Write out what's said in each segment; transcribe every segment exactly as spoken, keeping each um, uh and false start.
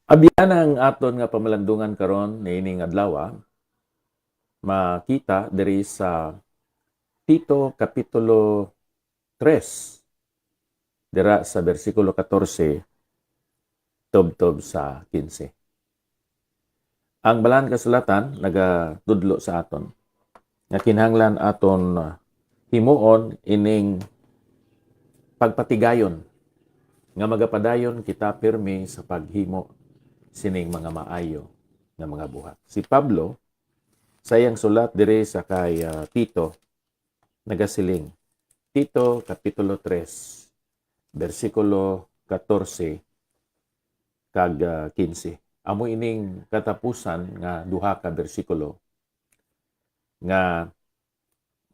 Abyan ang aton nga pamalandungan karon niining adlaw, ah. Makita diri sa Tito Kapitulo tres, dira sa bersikulo katorse tubtob sa kinse. Ang Balaan Kasulatan nagatudlo sa aton nga kinahanglan aton, ah, himuon ining pagpatigayon nga magapadayon kita pirmi sa paghimo sining mga maayo nga mga buhat. Si Pablo, sa iyang sulat diri sa kay, ah, Tito, nagasiling, Tito Kapitulo tres, bersikulo katorse kag, ah, kinse. Amo ining katapusan nga duha ka bersikulo nga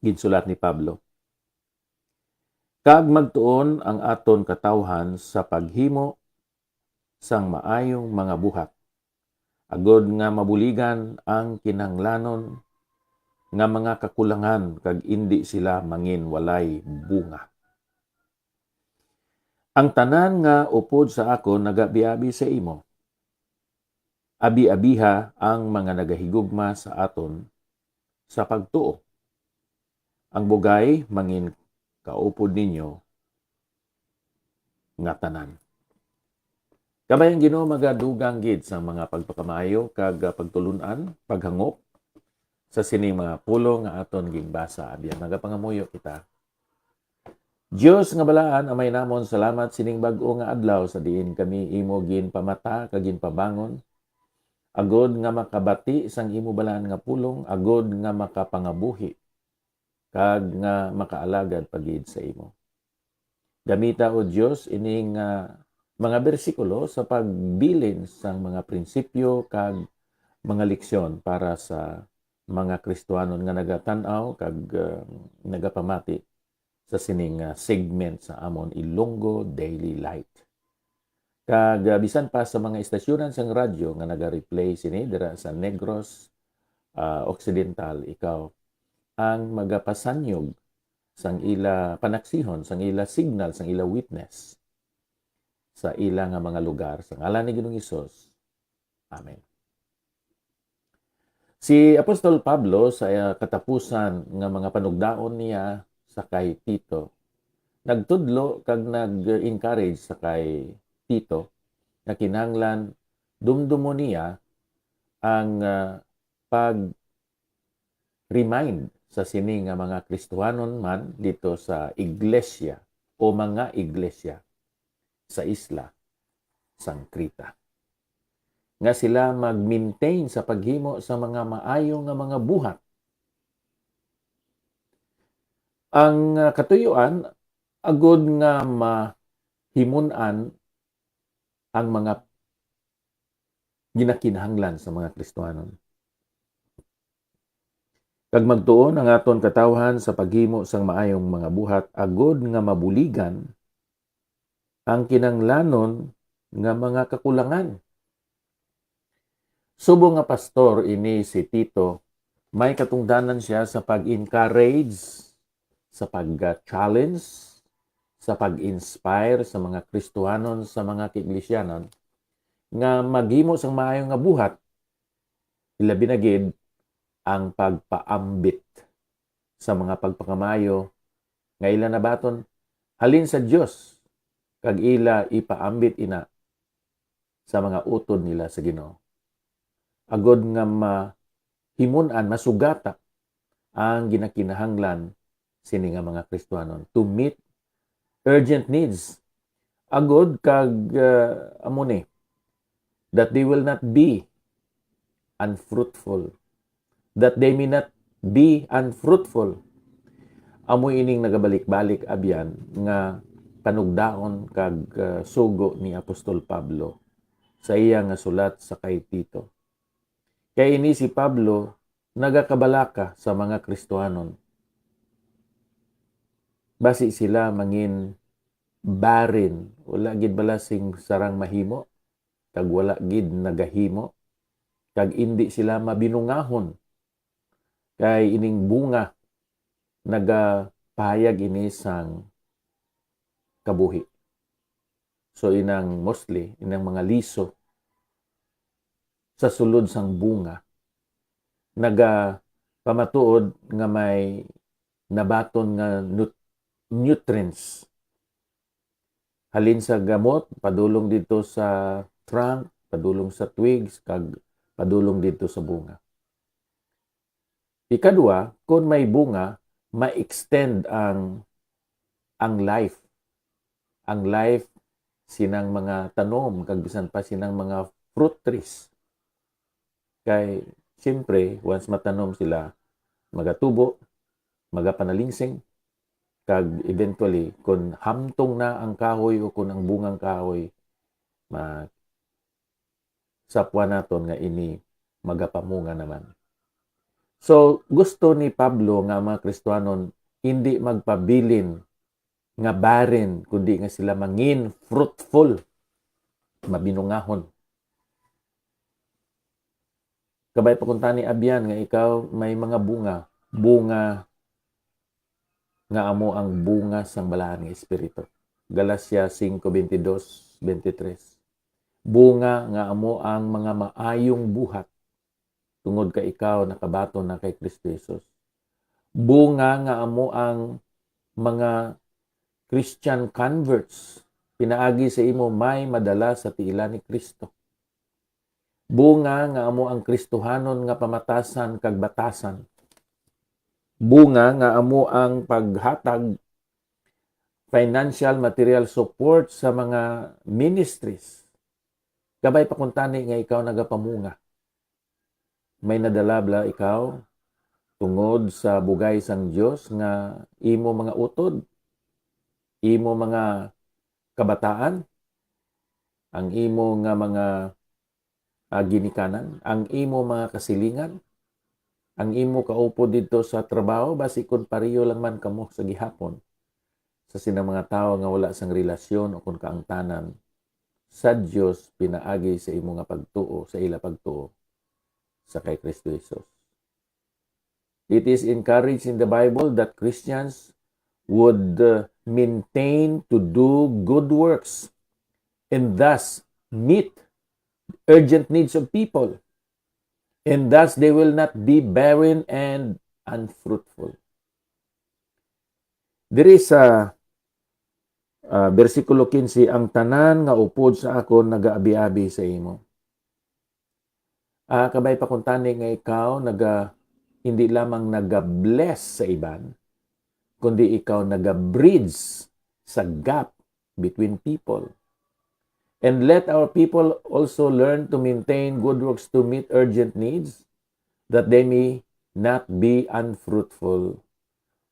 ginsulat ni Pablo. Kag magtuon ang aton katawhan sa paghimo sang maayong mga buhat, agod nga mabuligan ang kinahanglanon nga mga kakulangan kag indi sila mangin walay bunga. Ang tanan nga upod sa akon nagabiabi sa imo. Abi-abiha ang mga nagahigugma sa aton sa pagtuo. Ang bugay mangin kaupod ninyo nga tanan. Kabay ang Ginoo magadugang gid sa mga pagpakamaayo kag, ah, pagtulun-an, paghangop sa sining mga pulong nga aton ginbasa. Abyan, magapangamuyo kita. Dios nga balaan, Amay namon, salamat sining bag-o nga adlaw sa diin kami imo ginpamata kag ginpabangon, agod nga makabati sang imo balaan nga pulong, agod nga makapangabuhi, kag nga makaalagad pa gid sa imo. Gamita, O Dios, ining, ah, mga bersikulo sa pagbilin sang mga prinsipyo kag mga leksyon para sa mga Kristiyanon nga nagatan-aw kag, ah, nagapamati sa sining, ah, segment sa amon Ilonggo Daily Light. Kag, ah, bisan pa sa mga istasyonan sang radyo nga naga-replay sini dira sa Negros, ah, Occidental, ikaw ang magapasanyog sang ila panaksihon, sang ila signal, sang ila witness sa ila nga mga lugar. Sa ngalan ni Ginoong Hesus. Amen. Si Apostol Pablo, sa, ah, katapusan nga mga panugdaon niya sa kay Tito, nagtudlo kag nag-encourage sa kay Tito nga kinahanglan dumdumon niya ang, ah, pag-remind sa sini nga mga Kristiyanon man dito sa iglesia o mga iglesia sa isla sang Creta, nga sila mag-maintain sa paghimo sa mga maayo nga mga buhat. Ang, ah, katuyuan, agod nga mahimon-an ang mga ginakinahanglan sa mga Kristiyanon. Kag magtuon ang aton katawhan sa paghimo sang maayong mga buhat, agod nga mabuligan ang kinahanglanon nga mga kakulangan. Subong nga pastor ini si Tito, may katungdanan sia sa pag-encourage, sa pag-challenge, sa pag-inspire sa mga Kristiyanon, sa mga kaiglesyano nga maghimo sang maayo nga buhat, ilabi na gid ang pagpaambit sa mga pagpakamaayo nga ila nabaton halin sa Dios, kag ila ipaambit ina sa mga utod nila sa Ginoo, agod nga mahimon-an, masugata ang ginakinahanglan sini nga mga Kristiyanon to meet urgent needs, agod kag, ah, amo ni, that they will not be unfruitful, that they may not be unfruitful. Amo ining nagabalik-balik, abyan, nga panugdaon kag, ah, sugo ni Apostol Pablo sa iya nga sulat sa kay Tito. Kay ini si Pablo nagakabalaka sa mga Kristiyanon. Basi sila mangin barren, wala gid bala sing sarang mahimo, kag wala gid nagahimo, kag indi sila mabinungahon, kay ining bunga nagapahayag ini sang kabuhi. So, inang mostly, inang mga liso, sa sulod sang bunga. Nagapamatuod nga may nabaton nga nut-, nutrients. Halin sa gamot, padulong didto sa trunk, padulong sa twigs, kag padulong didto sa bunga. Ikadua, kung may bunga, ma-extend ang, ang life. Ang life sinang mga tanom, kag bisan pa sinang mga fruit trees. Kay, siyempre, once matanom sila, magatubo, magapanalingsing, kag eventually, kung hamtong na ang kahoy o kung ang bungang kahoy, ma-, sapwan naton nga ini magapamunga naman. So, gusto ni Pablo nga ang mga Kristiyanon hindi magpabilin nga barren, kundi nga sila mangin fruitful, mabinungahon. Kabay pa kuntani, abyan, nga ikaw may mga bunga, bunga nga amo ang bunga sang Balaan nga Espiritu. Galacia cinco veintidós, veintitrés. Bunga nga amo ang mga maayong buhat, tungod kay ikaw nakabaton na kay Kristo Jesus. Bunga nga amo ang mga Christian converts, pinaagi sa imo may madala sa tiilan ni Kristo. Bunga nga amo ang Kristohanon nga pamatasan kag batasan. Bunga nga amo ang paghatag financial, material support sa mga ministries. Kabay pa kuntani nga ikaw nagapamunga. May nadala bala ikaw tungod sa bugay sang Dios nga imo mga utod, imo mga kabataan, ang imo nga mga, ah, ginikanan, ang imo mga kasilingan, ang imo kaupod didto sa trabaho, basi kon pareho lang man kamo sa gihapon sa sinang mga tawo nga wala sang relasyon o kon kaangtanan sa Dios pinaagi sa imo nga pagtuo, sa ila pagtuo sa kay Kristo Jesus. It is encouraged in the Bible that Christians would, uh, maintain to do good works and thus meet urgent needs of people, and thus they will not be barren and unfruitful. Diri sa, ah, bersikulo quince, "Ang tanan nga upod sa akon nagaabi-abi sa imo." Ah, kabay pa kuntani nga ikaw naga-, hindi lamang naga-bless sa iban, kundi ikaw naga-bridge sa gap between people. And let our people also learn to maintain good works to meet urgent needs, that they may not be unfruitful.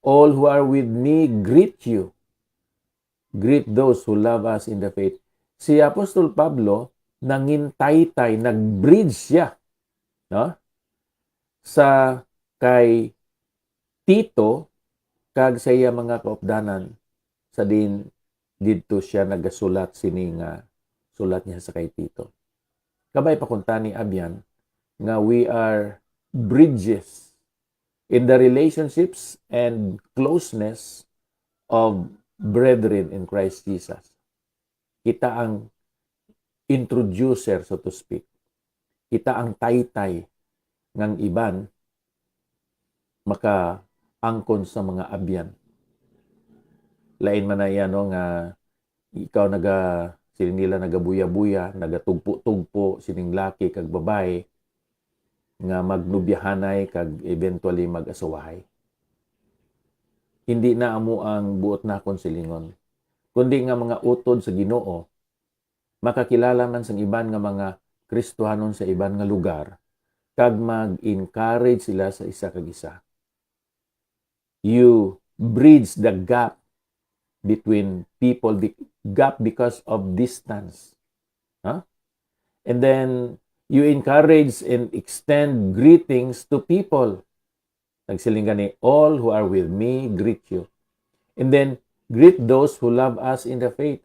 All who are with me greet you. Greet those who love us in the faith. Si Apostol Pablo nangintaytay, nag-bridge siya, no? Sa kay Tito kag sa iya mga kaupdanan sa diin didto siya nagasulat sini nga sulat niya sa kay Tito. Kabay pa kuntani, abyan, nga we are bridges in the relationships and closeness of brethren in Christ Jesus. Kita ang introducer, so to speak. Kita ang taytay ngang iban makaangkon sa mga abyan. Lain man na iya, no, nga ikaw naga-, siling nila nagabuya-buya, nagatugpo-tugpo sining laki kag babayi nga magnobyahanay kag eventually mag-asawahay. Hindi na amo ang buot nakon silingon, kundi nga mga utod sa Ginoo, makakilala man sang iban nga mga Kristohanon sa iban nga lugar, kag mag-encourage sila sa isa kag isa. You bridge the gap between people, the gap because of distance. Huh? And then, you encourage and extend greetings to people. Nagsiling gani, "All who are with me greet you." And then, "Greet those who love us in the faith."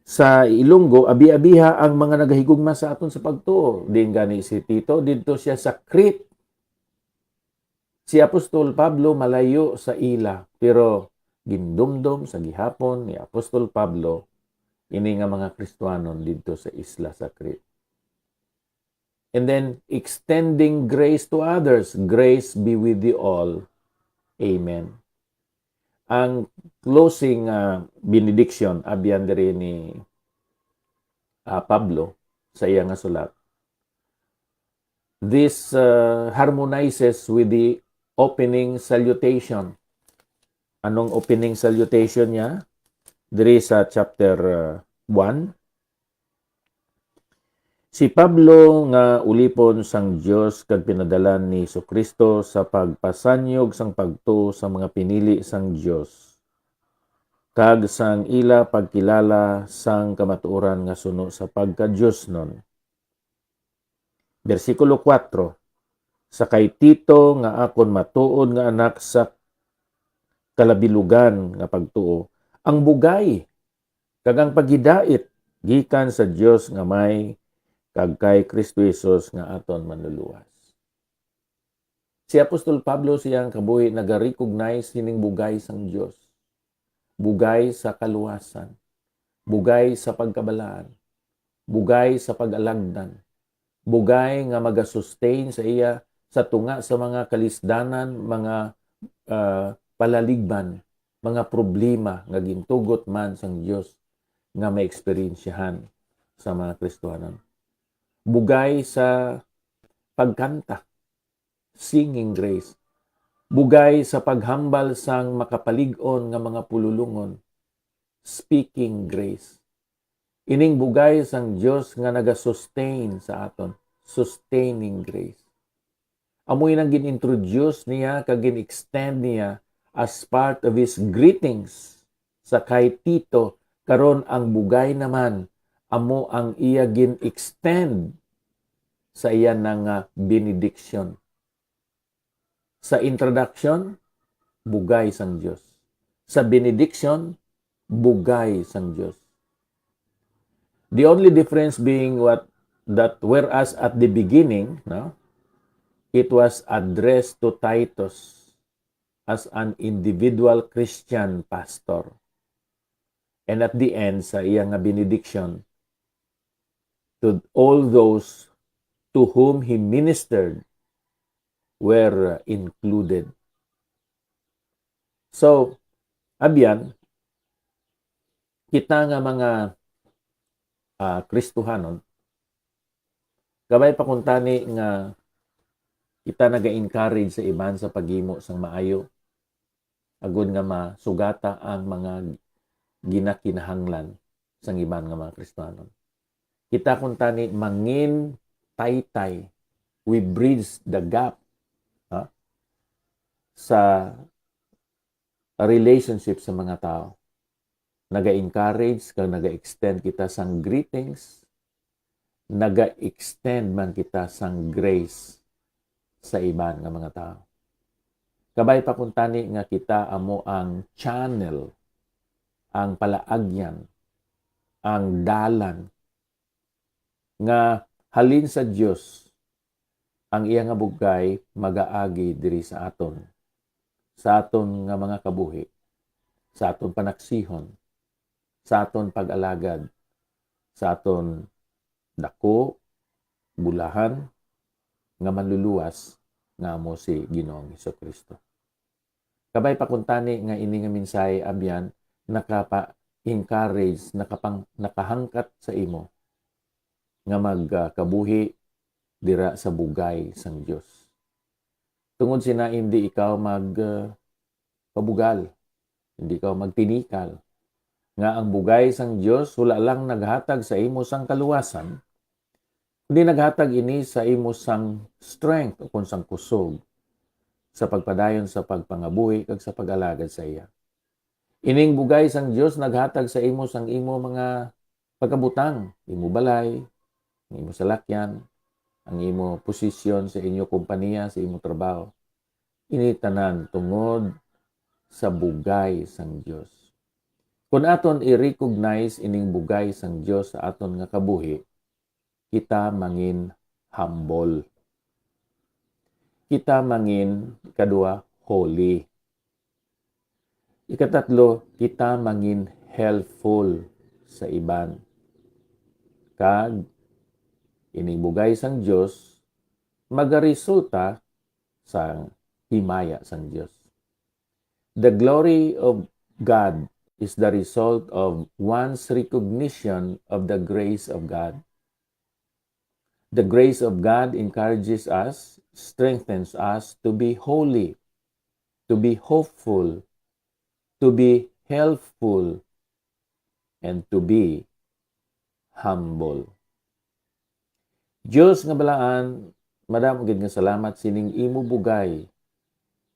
Sa Ilonggo, "Abi-abiha ang mga nagahigugma sa aton sa pagtuo." Diin gani si Tito, didto siya sa Crete. Si Apostol Pablo malayo sa ila, pero gindumdom sa gihapon ni Apostol Pablo ini nga mga Kristohanon didto sa isla sa Crete. And then, extending grace to others. Grace be with you all. Amen. Ang closing, ah, benediction, abyan diri ni, ah, Pablo sa iya nga sulat. This, ah, harmonizes with the opening salutation. Anong opening salutation niya? Diri sa chapter, ah, one. Si Pablo nga ulipon sang Dios kag pinadala ni Jesu-Cristo sa pagpasanyog sang pagtuo sa mga pinili sang Dios, kag sang ila pagkilala sang kamatuoran nga suno sa pagkadiosnon. Bersikulo kuwatro, sa kay Tito nga akon matuod nga anak sa kalabilugan nga pagtuo, ang bugay kag ang paghidait gikan sa Dios nga may kag kay Cristo Jesus nga aton Manluluwas. Si Apostol Pablo siyang kabuhi nagarecognize sining bugay sang Dios, bugay sa kaluwasan, bugay sa pagkabalaan, bugay sa pag-alagdan, bugay nga magasustain sa iya sa tunga sa mga kalisdanan, mga, ah, palaligban, mga problema nga gintugot man sang Dios nga maeksperiensyahan sa mga Kristohanon. Bugay sa pagkanta, singing grace. Bugay sa paghambal sang makapalig-on nga mga pululongon, speaking grace. Ining bugay sang Dios nga nagasustain sa aton, sustaining grace. Amo inang gin-introduce niya kag gin-extend niya as part of his greetings sa kay Tito. Karon ang bugay naman amo ang iya gin-extend sa iya na nga benediction. Sa introduction, bugay sang Dios. Sa benediction, bugay sang Dios. The only difference being what that whereas at the beginning, no, it was addressed to Titus as an individual Christian pastor. And at the end, sa iya nga benediction, to all those to whom he ministered were included. So, abyan, kita nga mga, ah, Kristohanon, kabay pa kuntani nga kita naga-encourage sa iban sa paghimo sang maayo, agod nga masugata ang mga ginakinahanglan sang iban nga mga Kristiyanon. Kita kuntani mangin taytay, we bridge the gap, ha, sa relationship sa mga tao. Naga-encourage kag naga-extend kita sang greetings, naga-extend man kita sang grace sa iban nga mga tawo. Kabay pa kuntani nga kita amo ang channel, ang palaagyan, ang dalan nga halin sa Dios ang iya nga bugay magaagi diri sa aton, sa aton nga mga kabuhi, sa aton panaksihon, sa aton pag-alagad, sa aton dako, bulahan, nga manluluwas nga amo si Ginoong Jesu-Cristo. Kabay pa kuntani nga ini nga mensahe abyan nakapa-encourage, nakapang-, nakahangkat sa imo nga magkabuhi dira sa bugay sang Dios. Tungod sina, hindi ikaw mag, ah, pabugal, hindi ka magtinikal, nga ang bugay sang Dios wala lang naghatag sa imo sang kaluwasan, kundi naghatag ini sa imo sang strength, o kon sang kusog, sa pagpadayon sa pagpangabuhi kag sa pag-alagad sa iya. Ining bugay sang Dios naghatag sa imo sang imo mga pagkabutang, imo balay, ang imo salakyan, ang imo posisyon sa inyo kompanya, sa imo trabaho. Ini tanan tungod sa bugay sang Dios. Kon aton i-recognize ining bugay sang Dios sa aton nga kabuhi, kita mangin humble. Kita mangin, kadua, holy. Ikatatlo, kita mangin helpful sa iban. Kag Ining bugay sang Dios magaresulta sa himaya sang Dios. The glory of God is the result of one's recognition of the grace of God. The grace of God encourages us, strengthens us to be holy, to be hopeful, to be helpful, and to be humble. Dios nga balaan, madamo gid nga salamat sining imo bugay,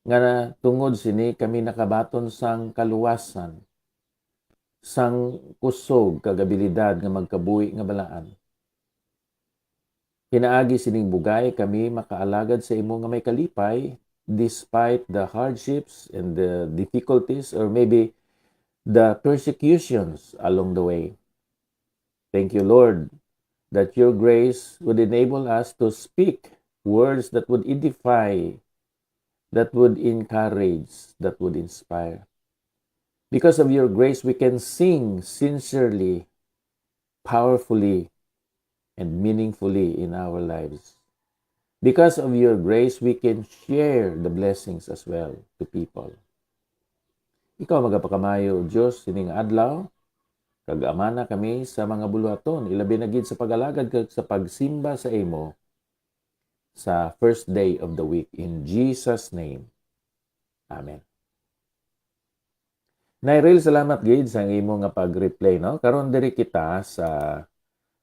nga na-, tungod sini kami nakabaton sang kaluwasan, sang kusog kag abilidad nga magkabuhi nga balaan. Pinaagi sining bugay kami makaalagad sa imo nga may kalipay, despite the hardships and the difficulties, or maybe the persecutions along the way. Thank you, Lord, that your grace would enable us to speak words that would edify, that would encourage, that would inspire. Because of your grace, we can sing sincerely, powerfully, and meaningfully in our lives. Because of your grace, we can share the blessings as well to people. Ikaw magapakamayo, O Dios, sining adlaw, kag amana kami sa mga buluhaton, ilabi na gid sa pag-alagad kag sa pagsimba sa imo sa first day of the week. In Jesus' name, amen. Nairil, salamat gid sa imo nga pag-replay, no? Karon diri kita sa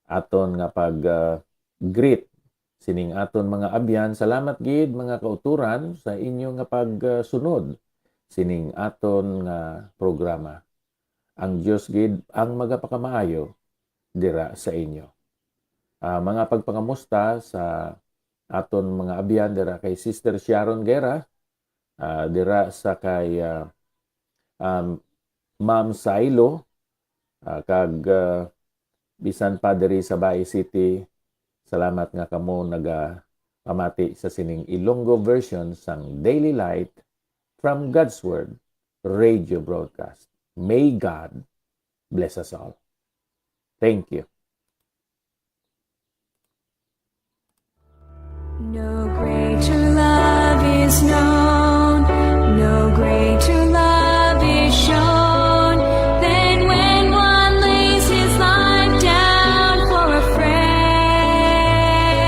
aton nga pag, ah, greet sining aton mga abyan. Salamat gid, mga kauturan, sa inyo nga pagsunod sining aton nga programa. Ang Dios gid ang magapakamaayo dira sa inyo. Ah, mga pagpangamusta sa aton mga abyan dira kay Sister Sharon Guerra, ah, dira sa kay, ah, um, Ma'am Sailo, ah, kag, ah, bisan pa diri sa Bay City, salamat nga kamo nagapamati sa sining Ilonggo version sang Daily Light from God's Word Radio Broadcast. May God bless us all. Thank you. No greater love is known.